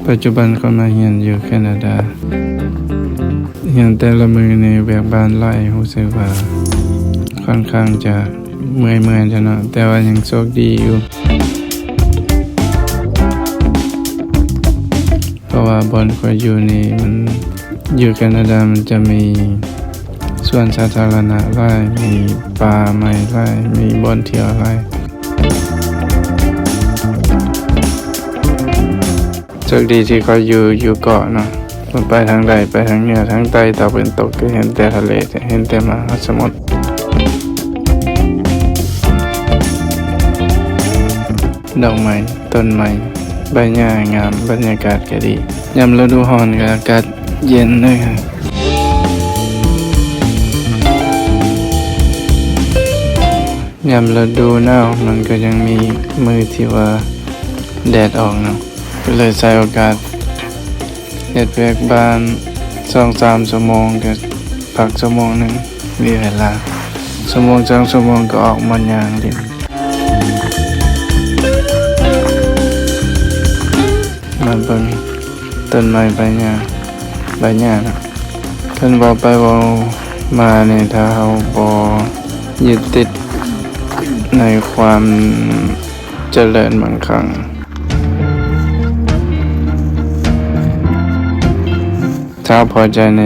ປັດຈຸບັນຂ້ອຍມາຮຽນຢູ່ແຄນາດາ. ຮຽນແຕ່ລະມື້ນີ້ວຽກບ້ານຫຼາຍ, ຮູ້ສຶກວ່າຂ້ອນຂ້າງຈະເມື່ອຍໆ ຈັ່ງເນາະ, ແຕ່ວ່າຍັງໂຊກດີຢູ່ ເພາະວ່າບ່ອນຂ້ອຍຢູ່ນີ້ມັນ ຢູ່ແຄນາດາມັນຈະມີສວນສາທາລະນະຫຼາຍ, ມີປ່າໄມ້ຫຼາຍ, ມີບ່ອນທ່ຽວຫຼາຍ. ໂຊກດີທີ່ຂ້ອຍຢູ່ ຢູ່ເກາະເນາະ, ມັນໄປທາງໃດ, ໄປທາງເໜືອ, ທາງໃຕ້, ຕາເວັນຕົກ, ກໍເຫັນແຕ່ທະເລ, ເຫັນແຕ່ມະຫາສະໝຸດ. ດອກໄມ້, ຕົ້ນໄມ້, ໃບຫຍ້າງາມ, ບັນຍາກາດກໍດີ. ຍາມລະດູຮ້ອນກໍອາກາດເຢັນເລີຍ. ຍາມລະດູໜາວມັນກໍຍັງມີມື້ທີ່ວ່າແດດອອກເນາະ, ກໍເລີຍໃຊ້ໂອກາດເຮັດວຽກບ້ານສອງສາມຊົ່ວໂມງ, ກໍພັກຊົ່ວໂມງໜຶ່ງ, ມີເວລາຊົ່ວໂມງສອງຊົ່ວໂມງກໍອອກມາຍ່າງຫຼິ້ນ. ມາເບິ່ງຕົ້ນໄມ້ໃບຫຍ້າ, ໃບຫຍ້ານະ. ຄັນເວົ້າໄປເວົ້າມານີ້, ຖ້າເຮົາບໍ່ຍຶດຕິດໃນຄວາມຈະເລີນມັ່ງຄັ່ງ, ຖ້າເຮົາພໍໃຈໃນ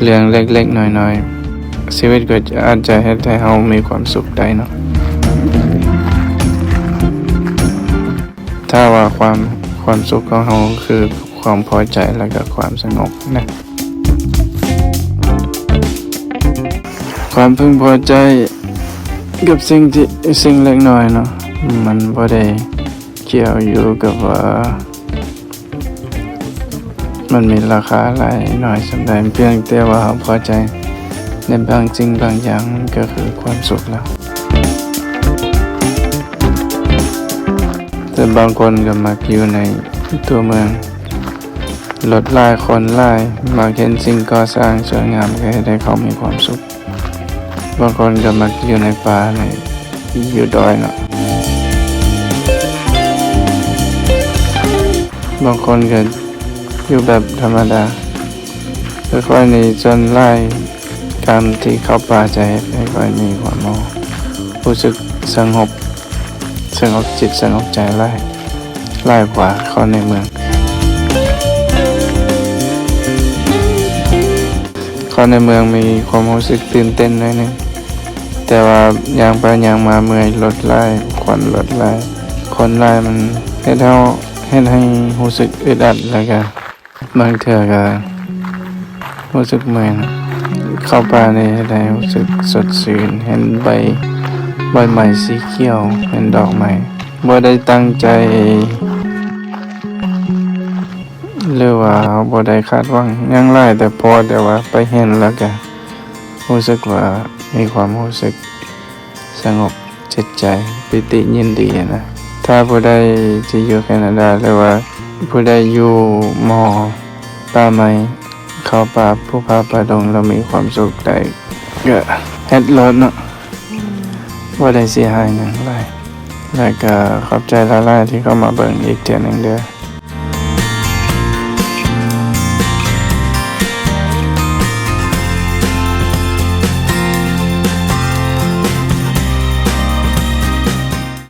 ເລື່ອງເລັກໆນ້ອຍໆ, ຊີວິດກໍອາດຈະເຮັດໃຫ້ເຮົາມີຄວາມສຸກໄດ້ເນາະ. ຖ້າວ່າຄວາມ, ຄວາມສຸກຂອງເຮົາຄືຄວາມພໍໃຈ ແລະ ກໍຄວາມສະຫງົບນະ, ຄວາມເພິ່ງພໍໃຈກັບສິ່ງທີ່, ສິ່ງເລັກນ້ອຍເນາະ, ມັນບໍ່ໄດ້ກ່ຽວຢູ່ກັບວ່າ ມັນມີລາຄາຫຼາຍໜ້ອຍສ່ຳໃດ, ພຽງແຕ່ວ່າເຮົາພໍໃຈໃນບາງສິ່ງບາງຢ່າງ, ມັນກໍຄືຄວາມສຸກແລ້ວ. ແຕ່ບາງຄົນກໍມັກຢູ່ໃນຕົວເມືອງ, ລົດຫຼາຍ, ຄົນຫຼາຍ, ມັກເຫັນສິ່ງກໍ່ສ້າງສວຍງາມ, ກໍເຮັດໃຫ້ເຂົາມີຄວາມສຸກ. ບາງຄົນກໍມັກຢູ່ໃນປ່າ, ໃນ, ຢູ່ດອຍເນາະ. ບາງຄົນກໍຢູ່ແບບທຳມະດາ. ແຕ່ຂ້ອຍນີ້ ສ່ວນຫຼາຍການທີ່ເຂົ້າປ່າຈະເຮັດໃຫ້ຂ້ອຍມີຄວາມຮູ້ສຶກສະຫງົບ, ສະຫງົບຈິດສະຫງົບໃຈຫຼາຍ. ຫຼາຍກວ່າເຂົ້າໃນເມືອງ. ເຂົ້າໃນເມືອງມີຄວາມຮູ້ສຶກຕື່ນເຕັ້ນໜ້ອຍໜຶ່ງ, ແຕ່ວ່າຍ່າງໄປຍ່າງມາເມື່ອຍ, ລົດຫຼາຍ, ຄວັນລົດຫຼາຍ, ຄົນຫຼາຍ, ມັນເຮັດເຮົາ, ເຮັດໃຫ້ຮູ້ສຶກອຶດອັດ, ແລ້ວກະບາງເທື່ອກະຮູ້ສຶກເມື່ອຍນະ. ເຂົ້າປ່ານີ້ເຮັດໃຫ້ຮູ້ສຶກສົດຊື່ນ, ເຫັນໃບ, ໃບໄມ້ສີຂຽວ, ເຫັນດອກໄມ້. ບໍ່ໄດ້ຕັ້ງໃຈ ຫຼືວ່າເຮົາບໍ່ໄດ້ຄາດຫວັງຫຍັງຫຼາຍ, ແຕ່ພໍແຕ່ວ່າໄປເຫັນແລ້ວກະຮູ້ສຶກວ່າມີຄວາມຮູ້ສຶກສະຫງົບຈິດໃຈ, ປີຕິຍິນດີນະ. ຖ້າຜູ້ໃດທີ່ຢູ່ແຄນາດາ ຫຼືວ່າຜູ້ໃດຢູ່ມໍ່ປ່າໄມ້, ເຂົ້າປ່າພູຜາປ່າດົງ ແລ້ວມີຄວາມສຸກໄດ້ ກະເຮັດໂລດເນາະ, ບໍ່ໄດ້ເສຍຫາຍຫຍັງຫຼາຍ. ແລ້ວກະຂອບໃຈຫຼາຍໆທີ່ເຂົ້າມາເບິ່ງອີກເທື່ອໜຶ່ງເດີ້.